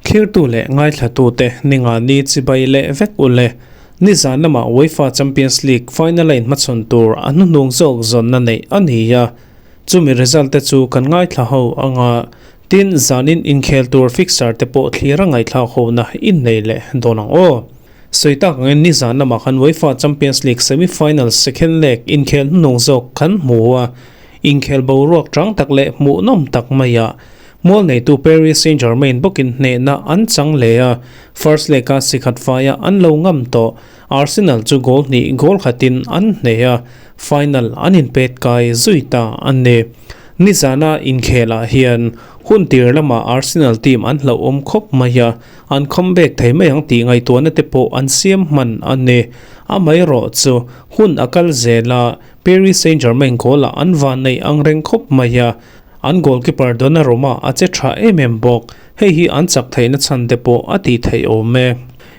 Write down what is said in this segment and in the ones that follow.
Thlirtu leh ngaithlatute ninga ni chibai leh vek u le. Nizan lamah UEFA Champions League final a inhmachhawn tur a hnuhnung zawk zawnna neih a ni a. Chumi result te chu kan ngaithla ho anga tin zanin inkhel tur fixture te pawh thlir a ngaihthlak hona innei leh dawn ang aw. Sawi tak angin nizan lamah khan UEFA Champions League semi-final second leg inkhel hnuhnung zawk kan hmu a, inkhel boruak chang tak leh hmuhnawm tak maiah mual neitu Paris Saint-Germain bawkin hnehna an chang leh a, first leg-a sikhat faia an lo ngam tawh Arsenal chu goal hnih goal khatin an hneh a, final an inpet kai zui ta a ni. Nizana inkhelah hian hun tir lamah Arsenal team an hlauhawm khawp mai a, An comeback thei mai ang tih ngaihtuahna te pawh an siam hman a ni. Amaherawh chu hun a kal zel a, Paris Saint-Germain goal ah an van neih ang reng khawp mai a, an goalkeeper Donnarumma a che tha em em bawk. Hei hi an chak theihna chhan te pawh a tih theih awm e.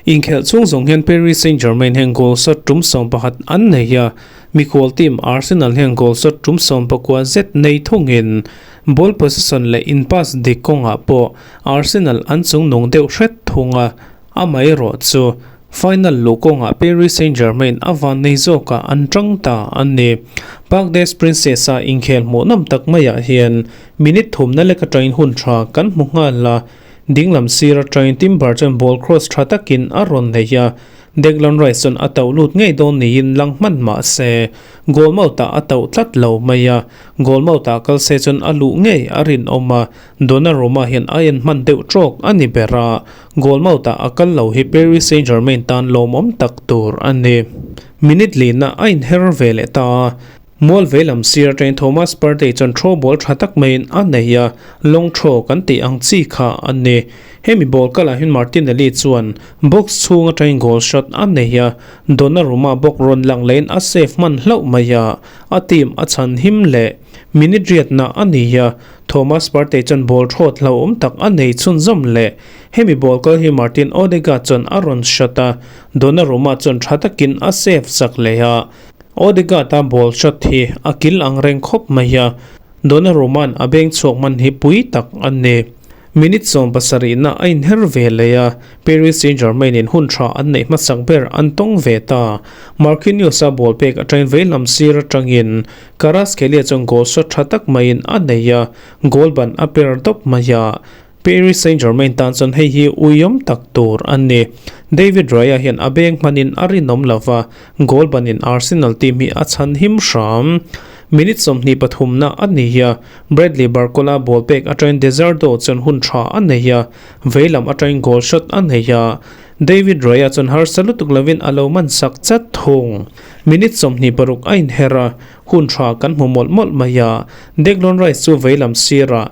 Inkhelh chhung zawng hian Paris Saint-Germain hian goal shot tum 11 an nei a, mikhual team Arsenal hian goal shot tum 19 zet nei thungin ball possession leh in pass dik kawngah pawh Arsenal an chungnung deuh hret thung a, amaherawh chu final luh kawngah Paris Saint-Germain a van nei zawkah an tang ta a ni. Parc des Princes-a inkhel hmuhnawm tak maiah hian minute thumna lek atangin hun tha kan hmu nghal a, dinglam sir atangin Timber chuan ball cross tha takin a rawn nei a, Declan Rice chuan a tauh lut ngei dawn niin lang hman mah se, goal mouth-ah a tauh tlat lo mai a, goal mouth-ah kal se chuan a luh ngei a rinawm a, Donnarumma hian a en hman deuh trawk a ni ber a, goal mouth-ah a kal lo hi Paris Saint-Germain tan lawmawm tak tur a ni. Minute lina a inher ve leh ta a, mual veilam sir atangin Thomas Partey chuan throw ball tha tak maiin a nei a, long throw kan tih ang chi kha a ni. Hemi ball kalah hian Martinelli chuan box chhung atangin goal shot a nei a, Donnarumma bawk rawn lang lehin a save hman hlauh mai a, a team a chhan him leh. Minute riatna a ni a, Thomas Partey chuan ball thawt hlauhawm tak a nei chhunzawm leh. Hemi ball kal hi Martin Odegaard chuan a rawn shot a, Donnarumma chuan tha takin a save chak leh a. Odegaard-a ball shot hi a kil ang reng khawp mai a, Donnarumma'n a beng chhuak hman hi pui tak a ni. Minute 70 na a inher ve leh a, Paris Saint-Germain-in hun tha an neih hmasak ber an tawng ve ta. Marquinhos-a ball pek atangin veilam sir atangin Kvaratskhelia chuan goal shot tha tak maiin a nei a, goal ban a per dawp mai a. Paris Saint-Germain tan chuan hei hi uiawm tak tur a ni. David Raya hian a beng hmanin a rinawm lo va, goal banin Arsenal team hi a chhan him hram. Minute 23 na a ni a, Bradley Barcola ball pek atangin Dezardo chuan hun tha a nei a, veilam atangin goal shot a nei a. David Raya chuan harsa lutuk lovin a lo man sak chat thung. Minute 26 a inher a, hun tha kan hmu mawlh mawlh mai a. Declan Rice chu veilam sirah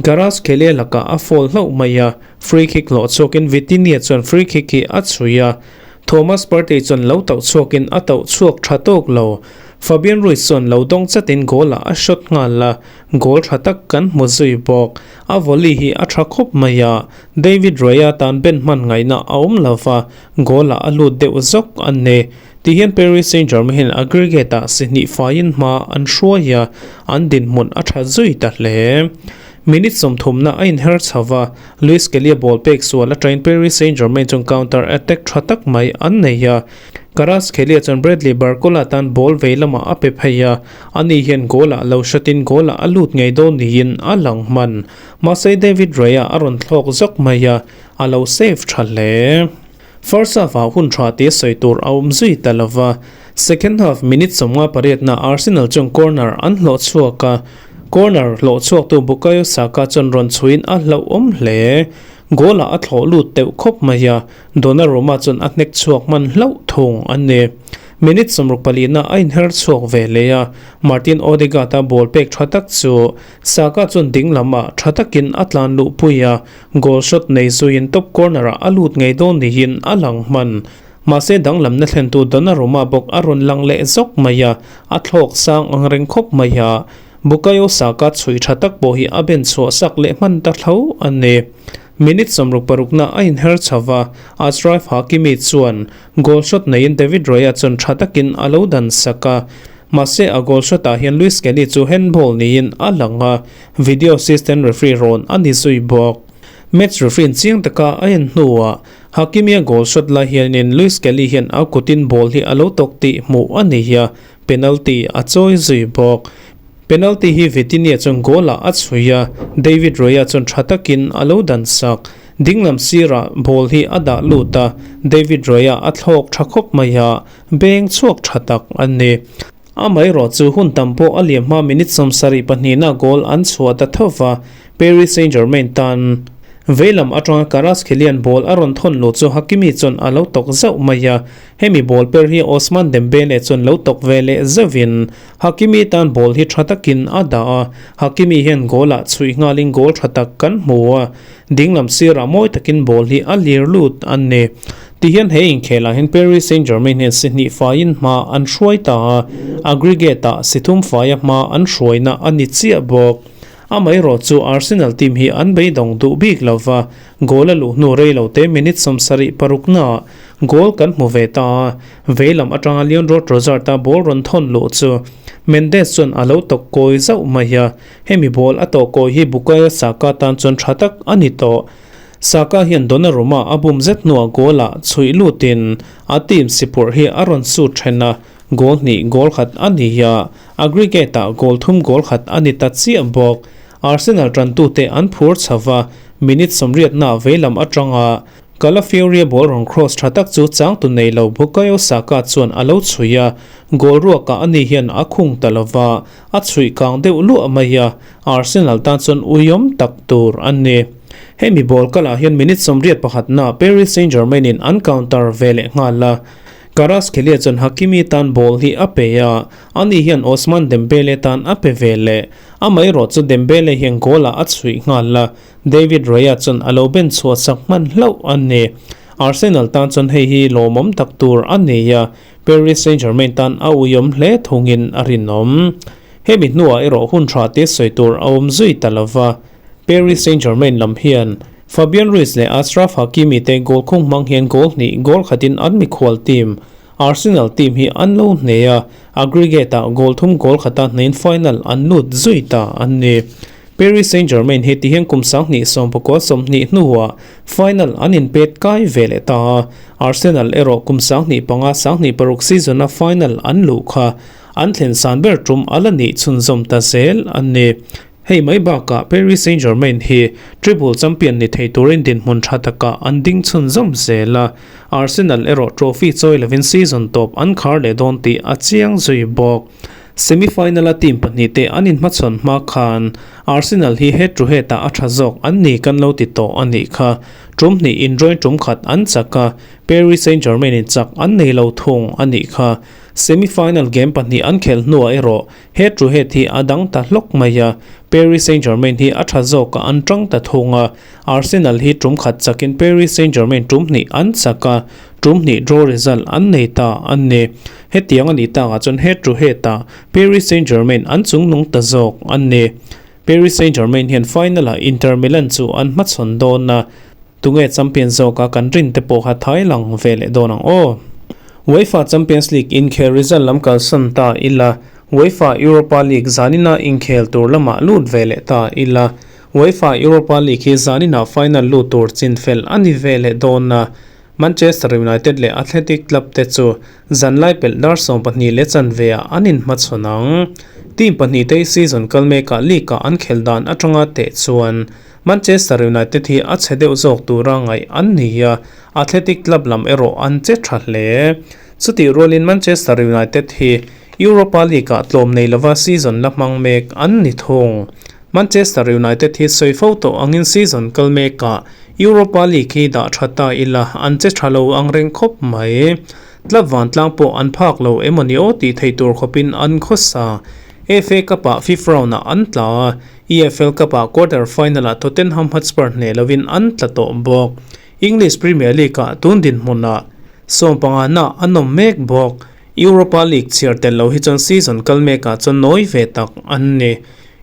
Kvaratskhelia lakah a foul hlauh mai a, free kick hlawh chhuakin Vitinha chuan free kick hi a chhui a. Thomas Partey chuan lo tauh chhuakin a tauh chhuak tha tawk lo. Fabian Ruiz chuan lo dawng chatin goal ah a shot nghal a, goal tha tak kan hmu zui bawk. A volley hi a tha khawp mai a, David Raya tan ben hman ngaihna a awm lo va, goal ah a lut deuh zawk a ni. Tihian Paris Saint-Germain hian aggregate ah si hnih faiin hma an hruai a, an dinhmun a tha zui ta hle. Minute 30 na a inher chho va, Luis Kelly-a ball pek sual atangin Paris Saint-Germain chuan counter attack tha tak mai an nei a. Kvaratskhelia chuan Bradley Barcola tan ball vei lamah a pe phei a, ani hian goal ah lo hratin goal ah a lut ngei dawn niin a lang hman. Mahse David Raya a rawn thlawk zawk mai a, a lo save tha hle. First half ah hun tha tia sawi tur a awm zui ta lo va, second half minute 58 na Arsenal chuan corner an hlawh chhuak a, corner hlawh chhuaktu Bukayo Saka chuan rawn chhuiin a hlauhawm hle. Goal ah a thlawh lut teuh khawp mai a, Donnarumma chuan a hnek chhuak hman hlauh thung a ni. Minute 64 na a inher chhuak ve leh a, Martin Odegaard-a ball pek tha tak chu Saka chuan ding lamah tha takin a tlan luh pui a, goal shot nei zuiin top corner-ah a lut ngei dawn niin a lang hman. Mahse danglamna thlentu Donnarumma bawk a rawn lang leh zawk mai a, a thlawk sang ang reng khawp mai a, Bukayo Saka chhui tha tak pawh hi a ben chhuah sak leh hman ta tho a ni. Minute 66 na a inher chho va, Achraf Hakimi chuan goal shot neiin David Raya chuan tha takin a lo dan sak a. Mahse a goal shot ah hian Luis Kelly chu handball niin a lang a, video assistant referee rawn a ni zui bawk. Match referee in chiang taka a en hnuah Hakimi a goal shot lai hianin Luis Kelly hian a kutin ball hi a lo tawk tih hmuh a ni a, penalty a chawi zui bawk. Penalty hi Vitinha chuan goal ah a chhui a, David Raya chuan tha takin a lo dan sak. Dinglam sirah ball hi a dah lut a, David Raya a thlawk tha khawp mai a, beng chhuak tha tak a ni. Amaherawh chu hun tam pawh a liam hma minute 72 na goal an chhuah ta tho va, Paris Saint-Germain tan veilam atanga Kvaratskhelia ball a rawn thawn luh chu Hakimi chuan a lo tawk zauh mai a, hemi ball per hi Ousmane Dembele chuan lo tawk ve leh zauhin Hakimi tan ball hi tha takin a dah a, Hakimi hian goal ah chhuih nghalin goal tha tak kan hmu a, dinglam sirah mawi takin ball hi a lir lut a ni. Tihian he inkhelah hian Paris Saint-Germain hian si hnih faiin hma an hruai ta a, aggregate ah si thum faia hma an hruaina a ni chiah bawk. Amaherawh chu Arsenal team hi an beidawng duh bik lo va, goal a luh hnu rei lo te minute 76 naah goal kan hmu ve ta a, veilam atanga Leandro Trossard-a ball rawn thawn luh chu Mendes chuan a lo tawk kawi zauh mai a, hemi ball a tawh kawi hi Bukayo Saka tan chuan tha tak a ni tawh. Saka hian Donnarumma a bum zet hnuah goal ah chhuih lutin a team siphurh hi a rawn sut then a, Goal hnih goal khat a ni a, aggregate ah goal thum goal khat a ni ta chiah bawk. Arsenal tantute an phur chho va, minute 80 na veilam atanga Calafiori ball rawn cross tha tak chu changtu nei lo Bukayo Saka chuan a lo chhui a, goal ruakah ani hian a khung ta lo va, a chhuih kang deuh luah mai a, Arsenal tan chuan uiawm tak tur a ni. Hemi ball kalah hian minute 81 na Paris Saint-Germain in an counter ve leh nghal a, Kvaratskhelia chuan Hakimi tan ball hi a pe a, ani hian Ousmane Dembele tan a pe ve leh. Amaherawh chu Dembele hian goal ah a chhuih nghal a, David Raya chuan a lo ben chhuah sak hman hlauh a ni. Arsenal tan chuan hei hi lawmawm tak tur a ni a, Paris Saint-Germain tan a uiawm hle thungin a rinawm. Hemi hnuah erawh hun tha te sawi tur a awm zui ta lova, Paris Saint-Germain lam hian Fabian Ruiz leh Achraf Hakimi te goal khung hmang hian goal hnih goal khatin an mikhual team Arsenal team hi an lo hneh a, aggregate ah goal thum goal khata hnehin final an lut zui ta a ni. Paris Saint-Germain hi tihian kum 2019 20 hnuah final an inpet kai ve leh ta a, Arsenal erawh kum 2005 2006 season a final an luh kha an thlen san ber tum a la nih chhunzawm ta zel a ni. Hei mai bakah Paris Saint-Germain hi treble champion ni thei turin dinhmun tha takah an ding chhunzawm zel a, Arsenal erawh trophy chawi lovin season tawp an khar leh dawn tih a chiang zui bawk. Semi-final-a team pahnih te an inhmachhawn hma khan Arsenal hi head to head-ah a tha zawk an ni kan lo ti tawh a nih kha. Tum hnih inrawin tum khat an chak a, Paris Saint-Germain in chak an nei lo thung a nih kha. Semi-final game pahnih an khelh hnuah erawh Head to head hi a dang ta hlawk mai a, Paris Saint-Germain hi a tha zawk a an tang ta thung a, Arsenal hi tum khat chakin Paris Saint-Germain tum hnih an chak a, tum hnih draw result an nei ta a ni. Hetiang a nih takah chuan head to head ah Paris Saint-Germain an chungnung ta zawk a ni. Paris Saint-Germain hian final ah Inter Milan chu an hmachhawn dawn a, tunge champion zawka kan rin te pawh kha thai lang ve leh dawn ang aw. UEFA Champions League inkhel result lam kalsan ta ila, UEFA Europa League zanina inkhel tur lamah lut ve leh ta ila, UEFA Europa League hi zanina final lut tur chinfel a ni ve leh dawn a, Manchester United leh Athletic Club te chu zanlai pelh dar 12 leh chanve ah an inhmachhawn ang. Team pahnih te season kal mekah league ah an khel dan atanga teh chuan Manchester United hi a chhe deuh zawk tura ngaih an ni a, Athletic Club lam erawh an che tha hle. Chutih rualin Manchester United hi Europa League ah tlawm nei lova season la hmang mek an ni thung. Manchester United hi sawi fo tawh angin season kal mekah Europa League hi dah tha ta ila an che tha lo ang reng khawp mai. Club vantlang pawh an phak lo emawni aw tih thei tur khawpin an khawsa. FA Cup ah fifth round ah an tla a, EFL Cup ah quarter final ah Tottenham Hotspur hneh lovin an tla tawh bawk. English Premier League ah tun dinhmunah 15 na an awm mek bawk. Europa League chhiar tel lo hi chuan season kal mekah chuan nawi ve tak an ni.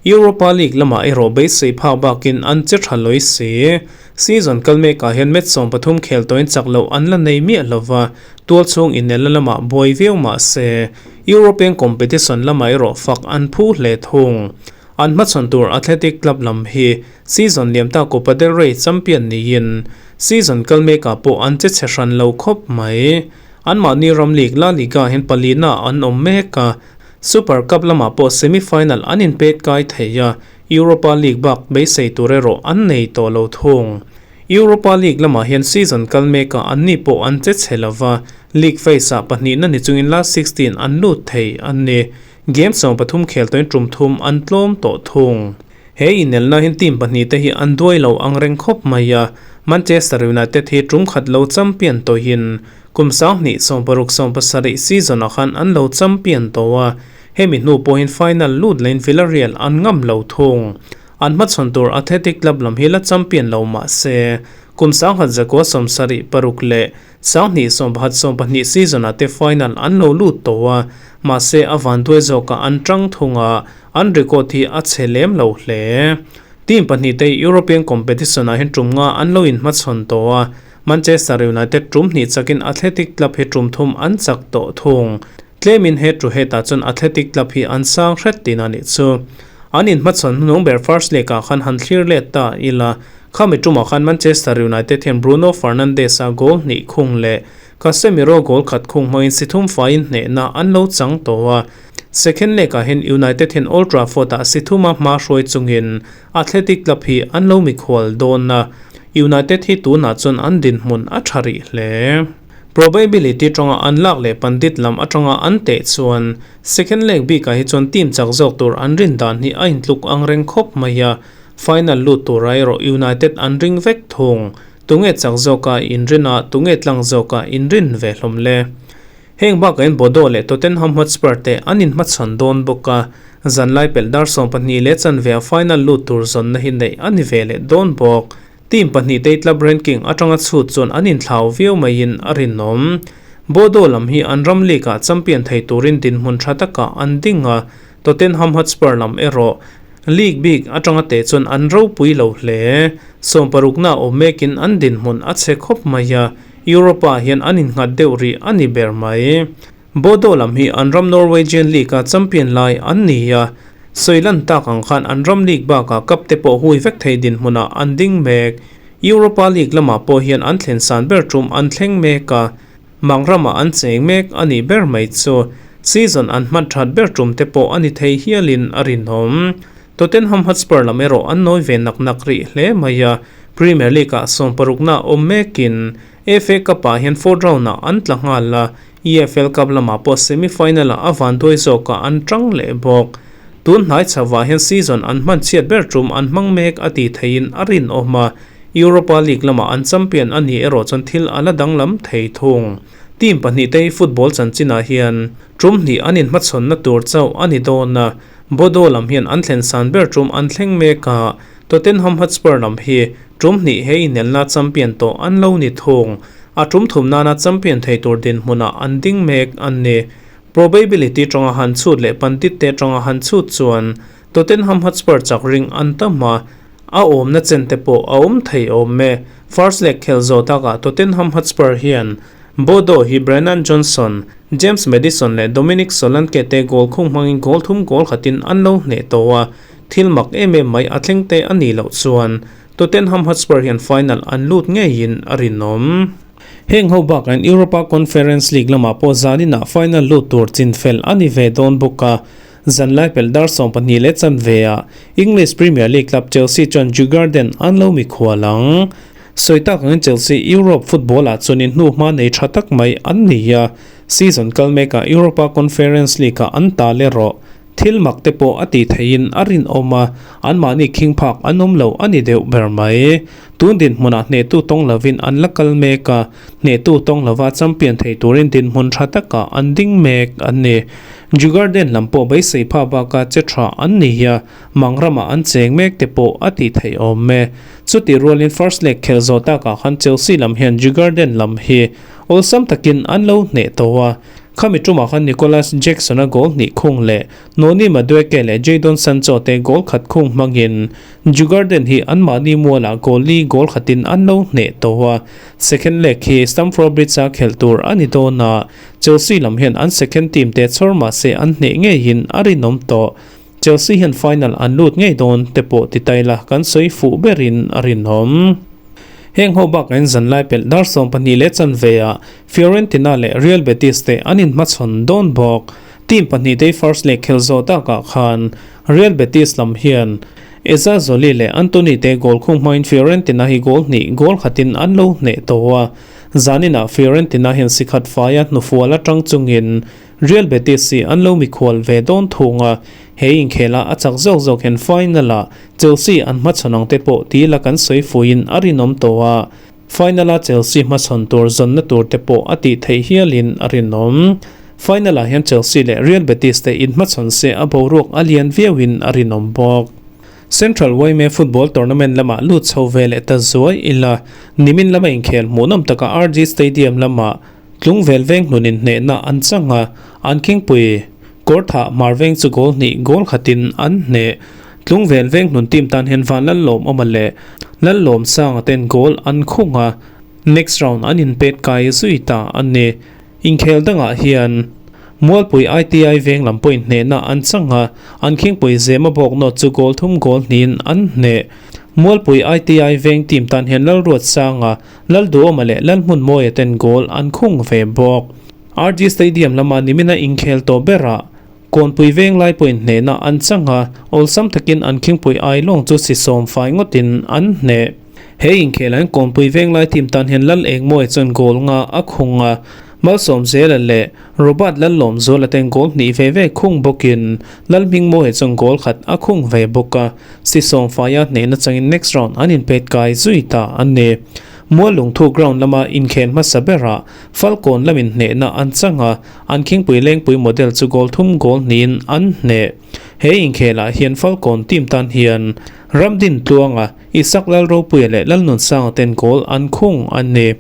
Europa League lamah erawh beisei phak bakin an che tha lawi si. Season kal mekah hian match 13 khel tawhin chak loh an la nei miah lova, tual chhung inelna lamah buai viau mah se, European competition lamah erawh fak an phu hle thung. An hmachhawn tur Athletic Club lam hi season liam ta Copa del Rey champion niin season kal mekah pawh an che chhe hran lo khawp mai. Anmahni ram league La Liga hian palina an awm mek a, Super Cup lamah pawh semi-final an inpet kai thei a, Europa League bak beisei tur erawh an nei tawh lo thung. Europa League lamah hian season kal mekah anni pawh an che chhe lova, league phase-ah pahnihna ni chungin last 16 an lut thei a ni. Game 13 khel tawhin tum thum an tlawm tawh thung. He inelna hian team pahnih te hi an duai lo ang reng khawp mai a, Manchester United hi tum khat lo champion tawhin kum 2016-17 season-ah khan an lo champion tawh a, hemi hnu pawhin final lut lein Villarreal an ngam lo thung. An hmachhawn tur Athletic Club lam hi la champion lo mah se, kum 1976 leh 2011-12 season-ah te final an lo lut tawh a, mahse a vanduai zawkah an tang thung a, an record hi a chhe lem lo hle. Team pahnih te European competition-ah hian tum nga an lo inhmachhawn tawh a, Manchester United tum hnih chakin Athletic Club hi tum thum an chak tawh thung. Tlemin he tu hetah chuan Athletic Club hi an sang hret tihna nih chu. An inhmachhawn hnung ber first leg-ah khan han thlir let ta ila, khami tumah khan Manchester United hian Bruno Fernandes-a goal hnih khung leh Casemiro goal khat khung hmangin si thum faiin hnehna an lo chang tawh a. Second leg-ah hian United hian Old Trafford-ah si thuma hma hruai chungin Athletic Club hi an lo mikhual dawn a, United hi tunah chuan an dinhmun a tha rih hle. Probability tanga an lak leh pandit lam atanga an teh chuan second leg bikah hi chuan team chak zawk tur an rin dan hi a intluk ang reng khawp mai a, final lut tura erawh United an ring vek thung. Tunge chak zawka inrin a, tunge tlang zawka inrin ve hlawm le? Heng bakah hian Bodo leh Tottenham Hotspur te an inhmachhawn dawn bawk a, zanlai pelh dar 12 leh chanve a final lut tur zawnna hi neih a ni ve leh dawn bawk. Team pahnih te club ranking atanga chhut chuan an inthlau viau maiin a rinawm. Bodo lam hi an ram league ah champion thei turin dinhmun tha takah an ding a, Tottenham Hotspur lam erawh league bik atanga teh chuan an ropui lo hle. 60 na awm mekin an dinhmun a chhe khawp mai a, Europa ah hian an innghat deuh rih a ni ber mai. Bodo lam hi an ram Norwegian League a champion lai an ni a, sawi lan tak ang khan an ram league bakah cup te pawh hui vek thei dinhmunah an ding mek. Europa League lamah pawh hian an thlen san ber tum an thleng mek a, mang ramah an cheng mek a nih ber mai chu. Season an hman that ber tum te pawh a ni thei hialin a rinawm. Tottenham Hotspur lam erawh an nawi ve nak nak rih hle mai a, Premier League ah 60 na awm mekin FA Cup ah hian fourth round ah an tla nghal a, EFL Cup lamah pawh semi-final ah a vanduai zawkah an tang leh bawk. Tun hnai chauhah hian season an hman chhiat ber tum an hmang mek a tih theihin a rinawm a, Europa League lamah an champion a nih erawh chuan thil a la danglam thei thung. Team pahnih te hi football chanchinah hian tum hnih an inhmachhawnna tur chauh a ni dawn a, Bodo lam hian an thlen san ber tum an thleng mek a, Tottenham Hotspur lam hi tum hnih he inelna champion tawh an lo ni thung. A tum thum nana champion thei tur dinhmunah an ding mek an ni. Probability tanga han chhut leh pandit te tanga han chhut chuan Tottenham Hotspur chak ring an tam a, a awmna chen te pawh a awm thei awm e. First leg khel zawh takah Tottenham Hotspur hian Bodo hi Brennan Johnson, James Maddison leh Dominic Solanke te goal khung hmangin goal thum goal khatin an lo hneh tawh a, thil mak em em mai a thleng te a nih loh chuan Tottenham Hotspur hian final an lut ngeiin a rinawm. Heng ho bakah Europa Conference League lamah pawh zaninah final lut tur chinfel a ni ve dawn bawk a, zanlai pelh dar 12 leh chanve ah English Premier League club Chelsea chuan Djurgården an lo mikhual ang. Sawi tak angin Chelsea Europe football ah chuanin hnu hma nei tha tak mai an ni a, season kal mekah Europa Conference League ah an tal erawh thil mak te pawh a ti theiin a rinawm a, anmahni khing phak an awm lo a ni deuh ber mai. Tun dinhmunah hnehtu tawng lovin an la kal mek a, hnehtu tawng lova champion thei turin dinhmun tha takah an ding mek a ni. Djurgården lam pawh beisei pha baka che tha an ni a, mang ramah an cheng mek te pawh a ti thei awm e. Chuti rualin first leg khel zawh takah khan Chelsea lam hian Djurgården lam hi awlsam takin an lo hneh tawh a. Khami tumah khan Nicolas Jackson-a goal hnih khung leh Noni Madueke leh Jadon Sancho te goal khat khung hmangin Djurgården hi anmahni mualah goal li goal khatin an lo hneh tawh a. Second leg hi Stamford Bridge-a khelh tur a ni dawn a, Chelsea lam hian an second team te chhawr mahse an hneh ngeiin a rinawm tawh. Chelsea hian final an lut ngei dawn te pawh ti tai la kan sawi fuh berin a rinawm. Heng ho bakain zanlai pelh dar 12 leh chanve ah Fiorentina leh Real Betis te an inhmachhawn dawn bawk. Team pahnih te first leg khel zawh takah khan Real Betis lam hian Eza Zoli leh Antony te goal khung hmangin Fiorentina hi goal hnih goal khatin an lo hneh tawh a. Zaninah Fiorentina hian sikhat faia hnufual atang chungin Real Betis hi an lo mikhual ve dawn thung a, he inkhela a chak zawk zawk hian final-ah Chelsea an hmachhawn ang te pawh ti ila kan sawi fuiin a rinawm tawh a, final-a Chelsea hmachhawn tur zawnna tur te pawh a tih theih hialin a rinawm. Final-ah hian Chelsea leh Real Betis te inhmachhawn se a boruak a lian viauin a rinawm bawk. Central yma Football Tournament lamah lut chho ve leh ta zuai ila, nimin lama inkhel hmuhnawm taka RG Stadium lamah Tlungvel veng hnunin hnehna an chang a, an khingpui kawr thah hmar veng chu goal hnih goal khatin an hneh. Tlungvel veng hnun team tan hian Van Lallawmawma leh Lallawmsanga ten goal an khung a, next round an inpet kai zui ta a ni. Inkhel dangah hian Mualpui ITI veng lam pawhin hnehna an chang a, an khingpui Zema bawk nawt chu goal thum goal hnihin an hneh. Mualpui ITI veng team tan hian Lalruatsanga Lalduhawma leh Lalhmunmawia ten goal an khung ve bawk. RG Stadium lama nimina inkhel tawh berah Kawnpui Venglai pawhin hnehna an chang a, awlsam takin an khingpui ai lawng chu si sawm fai ngawtin an hneh. He inkhel an Kawnpui Venglai team tan hian Lal Engmawia chuan goal nga a khung a, Malsawmzela leh Robert Lallawmzuala ten goal hnih ve ve khung bawkin Lalhmingmawia chuan goal khat a khung ve bawk a, si sawmfaia hnehna changin next round an inpet kai zui ta a ni. Muallungthu ground lama inkhel hmasa berah Falkawn lamin hnehna an chang a, an khingpui lengpui model chu goal thum goal hnihin an hneh. He inkhelah hian Falkawn team tan hian Ramdin Tluanga, Isak Lalropuia leh Lalnunsanga ten goal an khung a ni.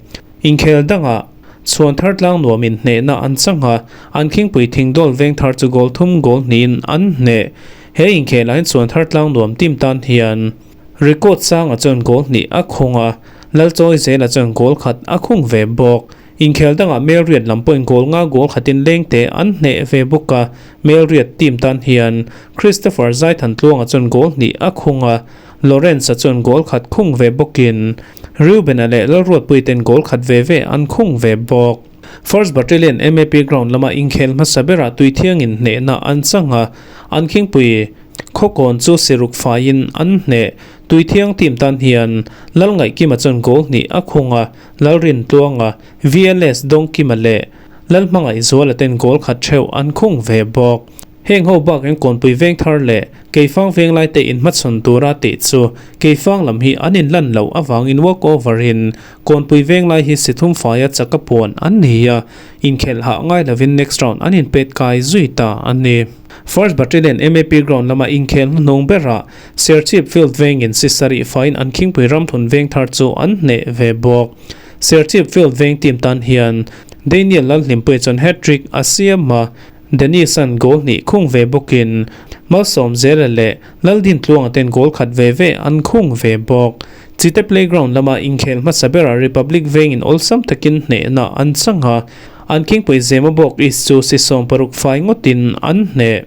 Inkhel dangah chhuan thar tlang nuamin hnehna an chang a, an khingpui thingdawl veng thar chu goal thum goal hnihin an hneh. He inkhelah hian chhuan thar tlang nuam team tan hian record sanga chuan goal hnih a khung a, Lalchawi zela chuan goal khat a khung ve bawk. Inkhel dangah Melriat lam pawhin goal nga goal khatin lengte an hneh ve bawk a, Melriat team tan hian Christopher Zaithantluanga chuan goal hnih a khung a, Lawrence-a chuan goal khat khung ve bawkin Reuben-a leh Lalruatpuii ten goal khat ve ve an khung ve bawk. First Battalion MAP ground lama inkhel hmasa berah tui thiangin hnehna an chang a, an khingpui khawkawn chu siruk faiin an hneh. Tui thiang team tan hian Lalngaihkima chuan goal hnih a khung a, Lalrintluanga, VLS Dawngkima leh Lalhmangaihzuala ten goal khat theuh an khung ve bawk. Heng ho bak in Kawnpui veng thar leh Keifang veng lai te inhmachhawn tura tih chu Keifang lam hi an inlan loh avangin walk over in Kawnpui veng lai hi sithum faia chaka puan an ni a, inkhelh hah ngai lovin next round an inpet kai zui ta a ni. First Battalion MAP ground lama inkhel hnuhnung berah Serchhip field vengin si sarih faiin an Khingpui Ramthun veng thar chu an hneh ve bawk. Serchhip field veng team tan hian Daniel Lalhlimpuia chuan hat-trick a siam a, Dennis-a'n goal hnih khung ve bawkin Malsawmzela leh Laldintluanga ten goal khat ve ve an khung ve bawk. Chite playground lama inkhel hmasa berah Republic vengin awlsam takin hnehna an chang a, an khingpui Zema bawk East chu si 60 fai ngawtin an hneh.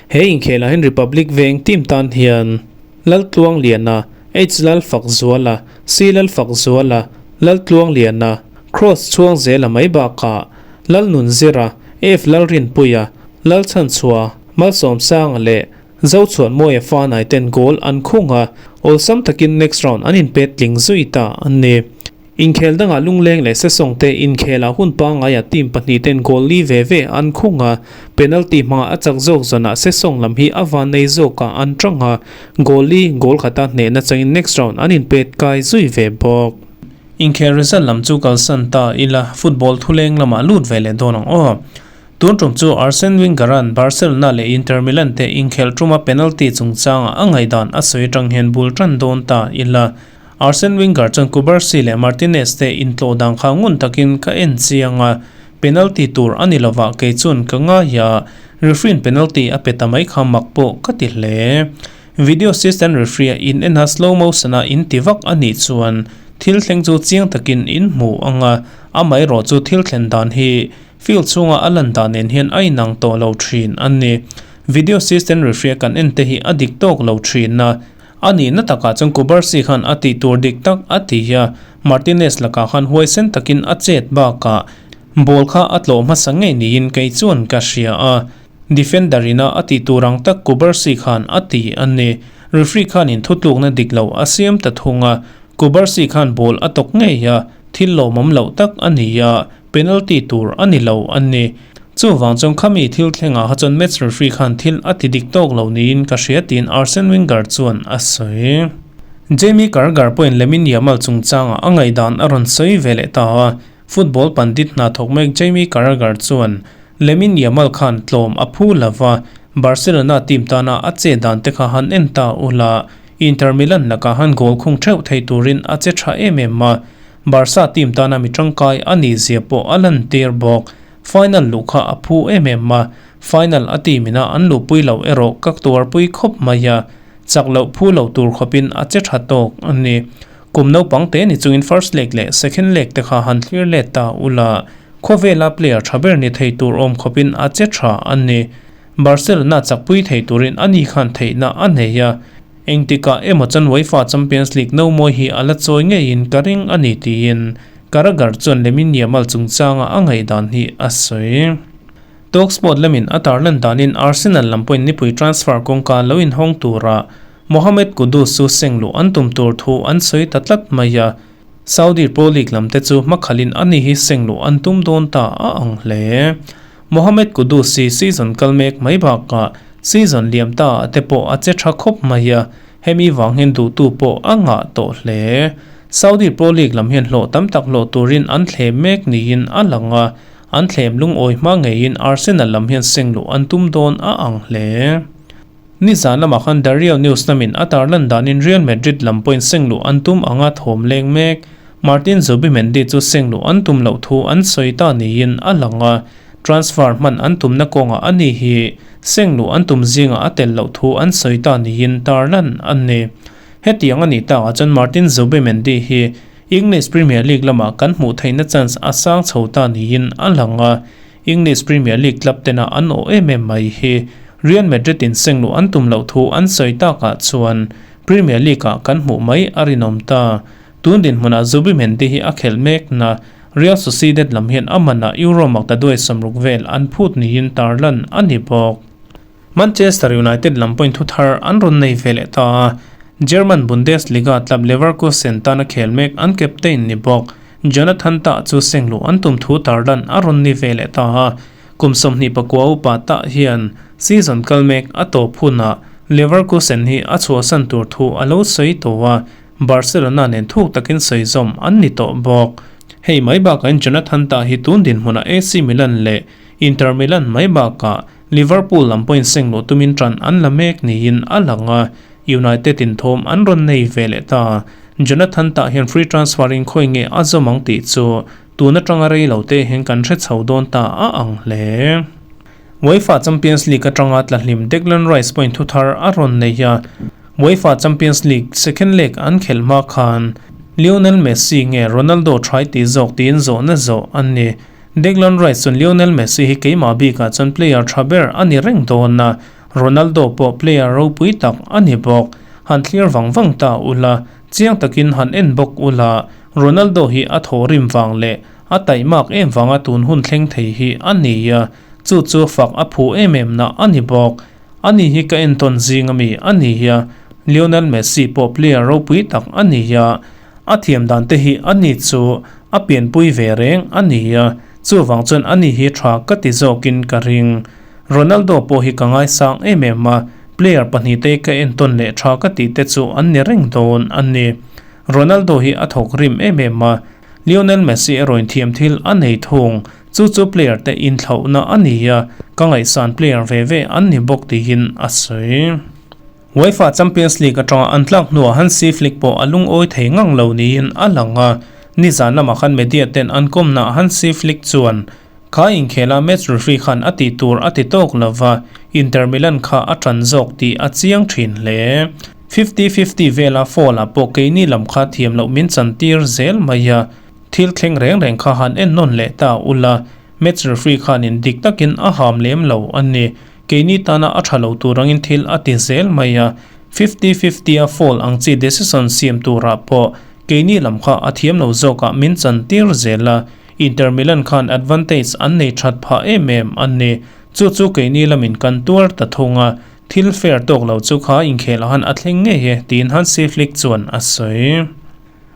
He inkhelah hian Republic veng team tan hian Laltluangliana, H Lalfakzuala, C Lalfakzuala, Laltluangliana, Cross Chhuangzela mai bakah Lalnunzira, F Lalrinpuia, Lalchhanchhua, Malsawmsanga leh Zochhuanmawia fanai ten goal an khung a, awlsam takin next round an inpet tling zui ta a ni. Inkhel dangah Lungleng leh Sesawng te inkhelah hun pangngaia team pahnih ten goal li ve ve an khung a, penalty hmangah a chak zawk zanah Sesawng lam hi a van nei zawkah an tang a, goal li goal khata hnehna changin next round an inpet kai zui ve bawk. Inkhel result lam chu kalsan ta ila, football thuleng lamah lut ve leh dawn ang aw. Tun tum chu Arsene Wenger-a'n Barcelona leh Inter Milan te inkhel tuma penalty chungchanga a ngaihdan a sawi atang hian bul tan dawn ta ila. Arsene Wenger chuan Cubarsi leh Martinez te intlawh dan kha ngun takin ka en chiang a. Penalty tur a ni lovah kei chuan ka ngai a, referee-in penalty a pe ta mai kha mak pawh ka ti hle. Video assistant referee a in en a slow motion a in ti vak a nih chuan thil thleng chu chiang takin in hmu ang a, amaherawh chu thil thlen dan hi field chhunga a lan dan nen hian a inang tawh lo thin a ni. Video assistant referee a kan en te hi a dik tawk lo thin a, a nihna takah chuan Kubarsi khan a tih tur dik tak a ti a, Martinez lakah khan huaisen takin a chet bakah ball kha a tlawh hmasa ngei niin kei chuan ka hria a. Defender ina a tih tur ang tak Kubarsi khan a ti a ni. Referee khanin thutlukna dik lo a siam ta thung a, Kubarsi khan ball a tawk ngei a, thil lawmawm loh tak a ni a, penalty tur a ni lo a ni. Chuvang chuan khami thil thlengah kha chuan match referee khan thil a ti dik tawk lo niin ka hria tiin Arsene Wenger chuan a sawi. Jamie Carragher pawhin Lamine Yamal chungchangah a ngaihdan a rawn sawi ve leh ta a, Football pandit hna thawk mek Jamie Carragher chuan Lamine Yamal khan tlawm a phu lo va, Barcelona team tana a che dan te kha han en ta u la, Inter Milan lakah han goal khung theuh thei turin a che tha em em a, Barca team tana mi tangkai a nih zia pawh a lantir bawk. Final luh kha a phu em em a, final a team ina an luhpui loh erawh ka tuarpui khawp mai a, chak loh phu lo tur khawpin a che tha tawk a ni. Kum naupang te ni chungin first leg leh second leg te kha han thlir let ta u la, khawvela player tha ber ni thei tur awm khawpin a che tha a ni. Barcelona chakpui thei turin a ni khan theihna a nei a, engtikah emaw chuan UEFA Champions League no mawi hi a la chawi ngeiin ka ring a ni tiin Carragher chuan Lamine Yamal chungchanga a ngaihdan hi a sawi. Talksport lamin a tarlan danin Arsenal lam pawhin nipui transfer kawngka lo inhawng tura Mohammed Kudus chu seng luh an tum tur thu an sawi ta tlat mai a, Saudi Pro League lam te chu hmakhalin ani hi seng luh an tum dawn ta a ang hle. Mohammed Kudus hi season kal mek mai bakah season liam ta ah te pawh a che tha khawp mai a, hemi vang hian duhtu pawh a ngah tawh hle. Saudi Pro League lam hian hlawh tam tak hlawh turin an thlem mek niin a lang a, an thlem lungawi hma ngeiin Arsenal lam hian seng luh an tum dawn a ang hle. Nizan lamah khan Dario News lamin a tarlan danin Real Madrid lam pawhin seng luh an tum anga thawm leng mek. Martin Zubimendi chu seng luh an tum loh thu an sawi ta niin a lang a, transfer hman an tumna kawngah a ni hi seng luh an tum zingah a tel loh thu an sawi ta niin tarlan a ni. Hetiang a nih takah chuan Martin Zubimendi hi English Premier League lamah kan hmuh theihna chance a sang chho ta niin a lang a, English Premier League club tena an awh em em mai hi Real Madrid in seng luh an tum loh thu an sawi takah chuan Premier League ah kan hmuh mai a rinawm ta. Tun dinhmunah Zubimendi hi a khelh mek na Real Sociedad lam hian a manah Euro maktaduai 60 vel an phut niin tarlan a ni bawk. Manchester United lam pawhin thuthar an rawn nei ve leh ta a, German Bundesliga club Leverkusen tana khel mek an captain ni bawk Jonathan Tah chu sengluh an tum thu tarlan a rawn ni ve leh ta a, kum 24 upa Tah hian season kal mek a tawp hunah Leverkusen hi a chhuahsan tur thu a lo sawi tawh a, Barcelona nen thuk takin sawi zawm an ni tawh bawk. Hei mai bakahin Jonathan Tah hi tun dinhmunah AC Milan leh Inter Milan mai bakah Liverpool lam pawhin sengluh tumin ṭan an la mek niin a lang a, United in thawm an rawn nei ve leh ta. Jonathan tah hian free transfer in khawi nge a zawm ang tih chu tun aṭanga rei lo te hian kan hre chho dawn ta a ang hle. UEFA Champions League aṭanga tlahlim Declan Rice pawhin thuthar a rawn nei a, UEFA Champions League second leg an khelh hma khan Lionel Messi nge Ronaldo ṭhai tih zawk tiin zawhna zawh a ni. Declan Rice chuan Lionel Messi hi keimah bikah chuan player tha ber a ni reng dawn a, Ronaldo pawh player ropui tak a ni bawk. Han thlir vang vang ta ula, chiang takin han en bawk ula, Ronaldo hi a thaw rim vang leh a taihmak em vanga tun hun thleng thei hi a ni a, chu chu fak a phu em em na a ni bawk. Ani hi ka entawn zing ami a ni a, Lionel Messi pawh player ropui tak a ni a, A thiam dan te hi a ni chu a pianpui ve reng a ni a, chuvang chuan a ni hi tha ka ti zawkin ka ring. Ronaldo pawh hi ka ngaisang em em a, player pahnihte ka entawn leh tha ka tih te chu an ni reng dawn a ni. Ronaldo hi a thawk rim em em a, Lionel Messi erawhin thiam thil a nei thung, chu chu player te inthlauhna a ni a, ka ngaihsan player ve ve an ni bawk tiin a sawi. UEFA Champions League atanga an tlak hnuah Hansi Flick pawh a lungawi thei ngang lo niin a lang a, nizan lamah khan media ten an kawmnaah Hansi Flick chuan Kha inkhela match referee khan a tih tur a ti tawk lova, Inter Milan kha a tan zawk tih a chiang thin hle. Fifty fifty vela foul ah pawh keini lam kha thiam loh min chan tir zel mai a, thil thleng reng reng kha han en nawn leh ta ula, match referee khanin dik takin a ham lem lo a ni. Keini tana a tha lo tur angin thil a ti zel mai a, Fifty fifty a foul ang chi decision siam turah pawh keini lam kha a thiam lo zawkah min chan tir zel a, Inter Milan khan advantage an nei that phah em em a ni. Chu chu keini lamin kan tuar ta thung a, thil fair tawk lo chu kha inkhel han a thleng ngei e, tiin Hansi Flick chuan a sawi.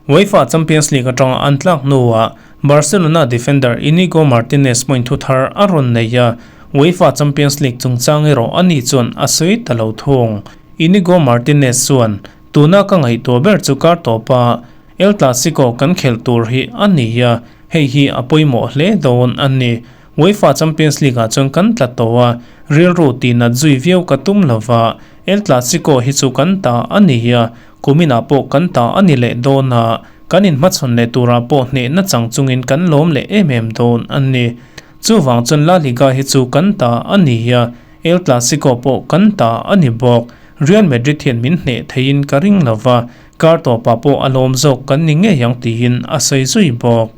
UEFA Champions League atanga an tlak hnuah Barcelona defender Inigo Martinez point thu thar a rawn nei a, UEFA Champions League chungchang erawh ani chuan a sawi ta lo thung. Inigo Martinez chuan, Tuna ka ngaihtuah ber chu kar tawpa El Clasico kan khelh tur hi a ni a, hei hi a pawimawh hle dawn a ni. UEFA Champions League-ah chuan kan tla tawh a, rilru tihnat zui viau ka tum lova, El Clasico hi chu kan ta a ni a, kuminah pawh kan ta a ni leh dawn a, kan inhmachhawn leh turah pawh hnehna chang chungin kan lawm leh em em dawn a ni. Chuvang chuan La Liga hi chu kan ta a ni a, El Clasico pawh kan ta a ni bawk. Real Madrid hian min hneh theiin ka ring lova, kar tawpah pawh a lawm zawk kan ni ngei ang tiin a sawi zui bawk.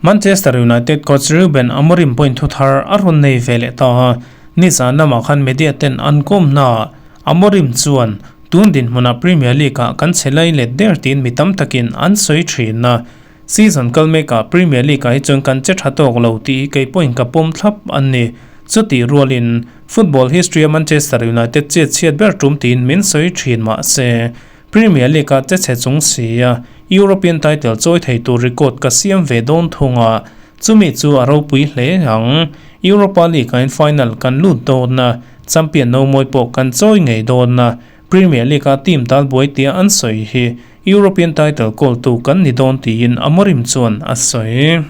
Manchester United coach Ruben Amorim pawhin thu thar a rawn nei ve leh ta a, nizan lamah khan media ten an kawmna Amorim chuan tun dinhmunah Premier League ah kan che lai let der tiin mi tam takin an sawi thin a, season kal mekah Premier League ah hi chuan kan che tha tawk lo tih hi kei pawhin ka pawm thlap a ni. Chutih rualin football history a Manchester United chet chhiat ber tum tiin min sawi thin mahse Premier League ah che chhe chung si a, European title chawi thei tur record ka siam ve dawn thung a, chumi chu a ropui hle ang. Europa League ah in final kan lut dawn a, champion no mawi pawh kan chawi ngei dawn a, Premier League ah team tal buai tia an sawi hi European title kawl tu kan ni dawn tiin Amorim chuan a sawi.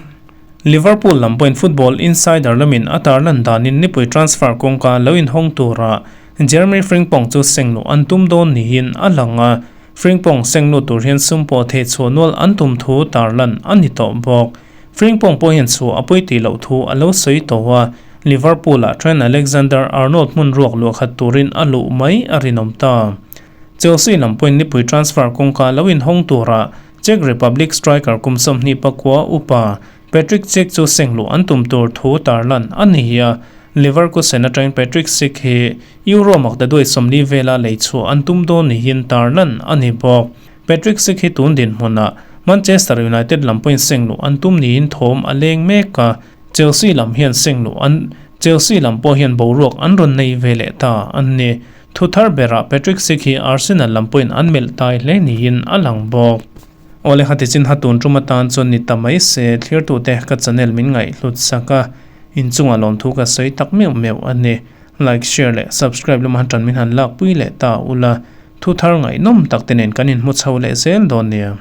Liverpool lam pawhin Football Insider lamin a tarlan danin nipui transfer kawngka lo inhawng tura Jeremy Frimpong chu sengluh an tum dawn niin a lang a, Frimpong sengluh tur hian sum pawh theh chhuah nual an tum thu tarlan a ni tawh bawk. Frimpong pawh hian chhuah a pawi tih loh thu a lo sawi tawh a, Liverpool-ah Trent Alexander-Arnold hmun ruak luah khat turin a luh mai a rinawm ta. Chelsea lam pawhin nipui transfer kawngka lo inhawng tura Czech Republic striker kum 24 upa Patrik Schick chu sengluh an tum tur thu tarlan a ni a, Leverkusen atangin Patrik Schick hi Euro maktaduai 40 vela lei chhuah an tum dawn niin tarlan a ni bawk. Patrik Schick hi tun dinhmunah Manchester United lam pawhin sengluh an tum niin thawm a leng mek a, Chelsea lam hian sengluh an Chelsea lam pawh hian boruak an rawn nei ve leh ta a ni. Thu thar berah Patrik Schick hi Arsenal lam pawhin an melh tai hle niin a lang bawk. Awle khati chin ha tun tum atan chuan ni ta mai se thlirtute ka channel min ngaihhlut sak a, inchungah lawmthu ka sawi tak meuh meuh a ni. Like, share leh subscribe lama tan min han lakpui leh ta ula, thu thar ngaihnawm tak te nen kan inhmu chho leh zel dawn nia.